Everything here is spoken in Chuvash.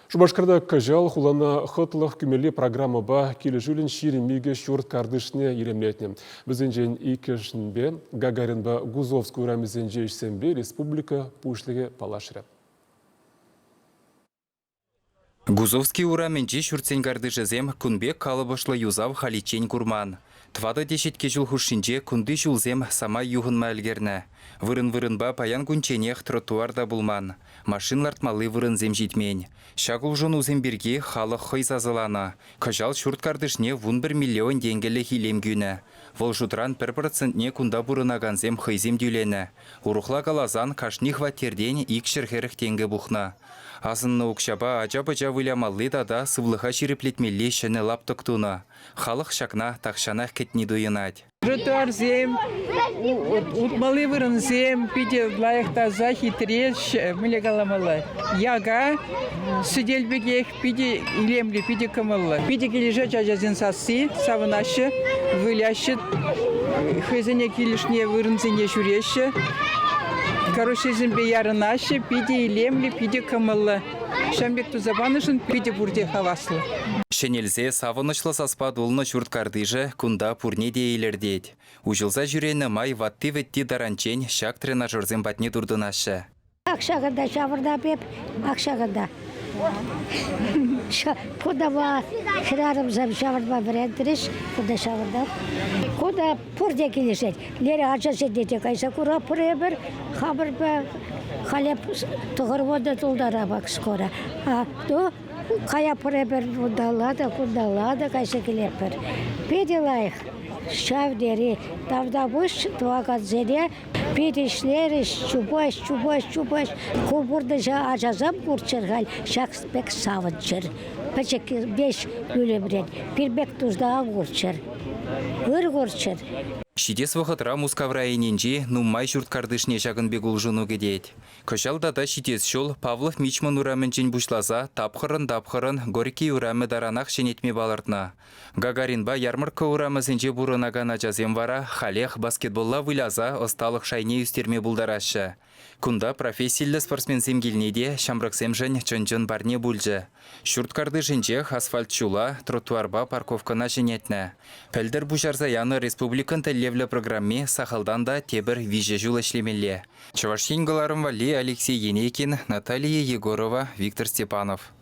Шупашкарта кӑҫал хулана хӑтлӑх кӳмелли программӑпа килӗшӳллӗн 22 ҫурт картишне илемлетнӗ. Вӗсенчен иккӗшӗнпе Гагаринпа Гузовск урамӗсенчи ӗҫсемпе республика Пуҫлӑхӗ паллашрӗ. Гузовски урамӗнчи ҫуртсен картишӗсем кун пек калӑпӑшлӑ юсав халиччен курман. Тӑватӑ теҫетке ҫул хушшинче кунти ҫулсем самай юхӑнма ӗлкӗрнӗ. Вырӑн-вырӑнпа паян кунчченех тротуар та пулман, машин лартмалли вырӑнсем ҫитмен. Ҫак улшӑнусем пирки халӑх хӑй сасӑланӑ. Кӑҫал ҫурт картишне 11 миллион тенкӗлӗх илем кӳнӗ. Вӑл шутран пӗр процентне кунта пурӑнакансем хӑйсем тӳленӗ. Урӑхла каласан, кашни хваттертен 240 тенкӗ пухнӑ. Асӑннӑ укҫапа ача-пӑча вылямалли тата сывлӑха ҫирӗплетмелли ҫӗнӗ лаптӑк тунӑ. Халӑх ҫакна тахҫанах кӗтни туйӑнать. Тротуарсем, утмалли вырӑнсем питӗ лайӑх таса, хитре, мӗнле каламалла, яка, сӗтел пекех питӗ илемлӗ, питӗ кӑмӑллӑ. Питӗ килӗшет ачасен сасси, савӑнаҫҫӗ, выляҫҫӗ, хӑйсене килӗшнӗ вырӑнсене ҫӳреҫҫӗ. Карусельсемпе ярӑнаҫҫӗ, питӗ илемлӗ, питӗ кӑмӑллӑ. Ҫавӑн пек туса панӑшӑн питӗ пурте хаваслӑ. Ҫӗнелсе савӑнӑҫлӑ саспа тулнӑ ҫурт картишӗ кунта пурне те илӗртет. Уҫӑлса ҫӳренӗ май ватти-вӗтти таранччен ҫак тренажерсем патне туртӑнаҫҫӗ. Ак ҫакӑнта ҫавӑрнап эп, ак ҫакӑнта. Кунта хӗрарӑмсем ҫавӑрма вӗрентрӗҫ, кунта ҫавӑрнап. Кунта пурте килӗшет. Лере ачасене те кайса куратпӑр эпир хамӑрпа. Халӗ тӑхӑрвуннӑ тултарап скоро. А то каяппӑр эпир унталла та, кунталла та кайса килетпӗр. Питӗ лайӑх. Ҫав тери тавтапуҫ тӑвакансене. Питӗ ӗҫлерӗҫ, чупаҫ, чупаҫ, чупаҫ. Ку пурнӑҫа ачасем курччӑр халь, ҫак пек савӑнччӑр. Пӗчӗк веҫ ӳлӗмрен пир пек туса ан курччӑр, ыр курччӑр. Ҫитес вӑхӑтра Мускав районӗнчи нумай ҫурт картишне ҫакӑн пек улшӑну кӗтет. Кӑҫал тата ҫитес ҫул Павлов Мичман урамӗнчен пуҫласа тапхӑрӑн-тапхӑрӑн Горький урамӗ таранах ҫӗнетме палӑртнӑ. Гагаринпа Ярмӑркка урамӗсенче пурӑнакан ачасем вара халех баскетболла выляса ӑсталӑх шайне ӳстерме пултараҫҫӗ. Кунта профессиллӗ спортсменсем килни те ҫамрӑксемшӗн чӑн-чӑн парне пулчӗ. Ҫурт картишӗнчех асфальт ҫула, тротуарпа парковкӑна ҫӗнетнӗ. Пӗлтӗр пуҫарса янӑ республикӑн тӗллевлӗ программи сахалтан та тепӗр виҫӗ ҫул ӗҫлемелле. Чӑваш Ен кӑларӑм валли Алексей Енейкин, Наталия Егорова, Виктор Степанов.